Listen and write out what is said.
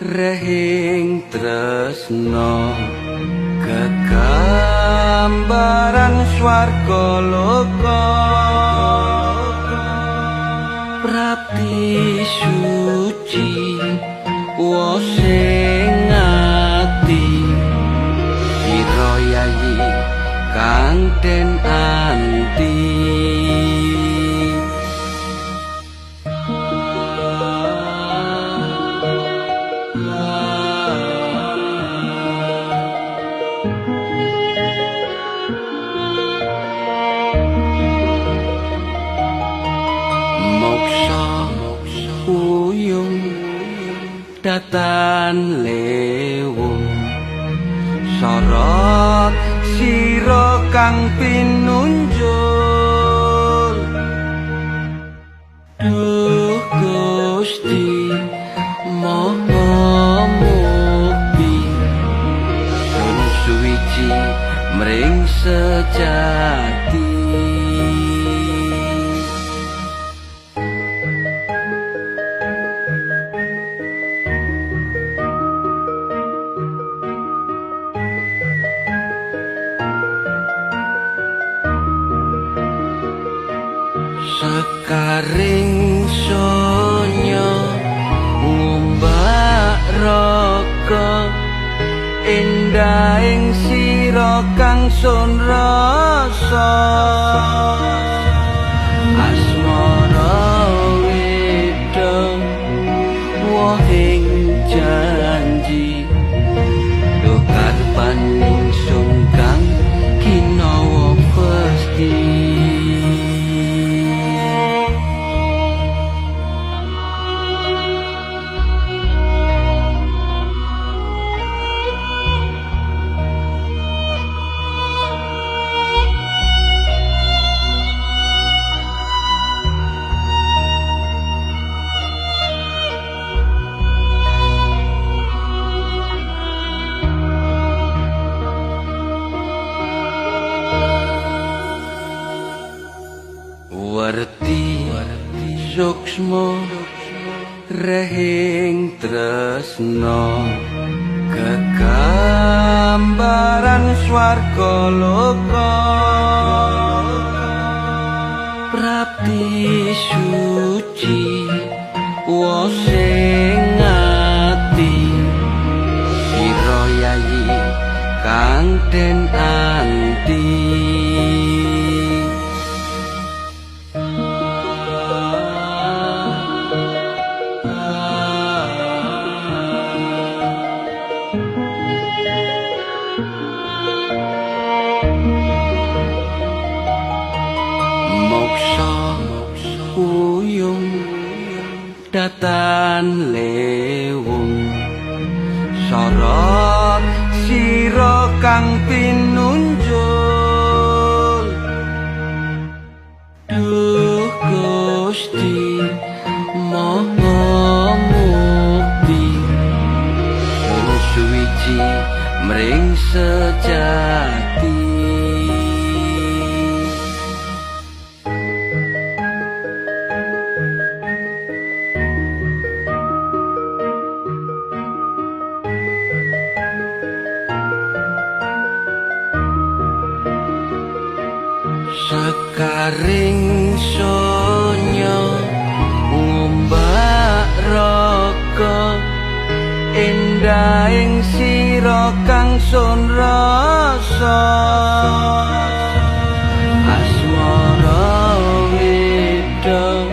rehing tresna kegambaran swarga loka prapti suci wosing ati sira yayi kang den anti. Moksa uyung datan lewung sorot sira kang pinunjul. Duh Gusti Maha Mukti, sun suwiji mring sejati. Sekaring sonya ngumbak raga endahing sira kang sun rasa asmara wedha wohing janji duh karepaning sun kang kinawa pasti. Werti suksma rehing tresna kegambaran swarga loka prapti suci wosing ati sira yayi kang den anti. Moksa uyung datan lewung sorot sira kang pinunjul. Duh Gusti Maha Mukti, sun suwiji mring sejati. Sekaring sonya ngumbak raga endahing sira kang sun rasa asmara wedha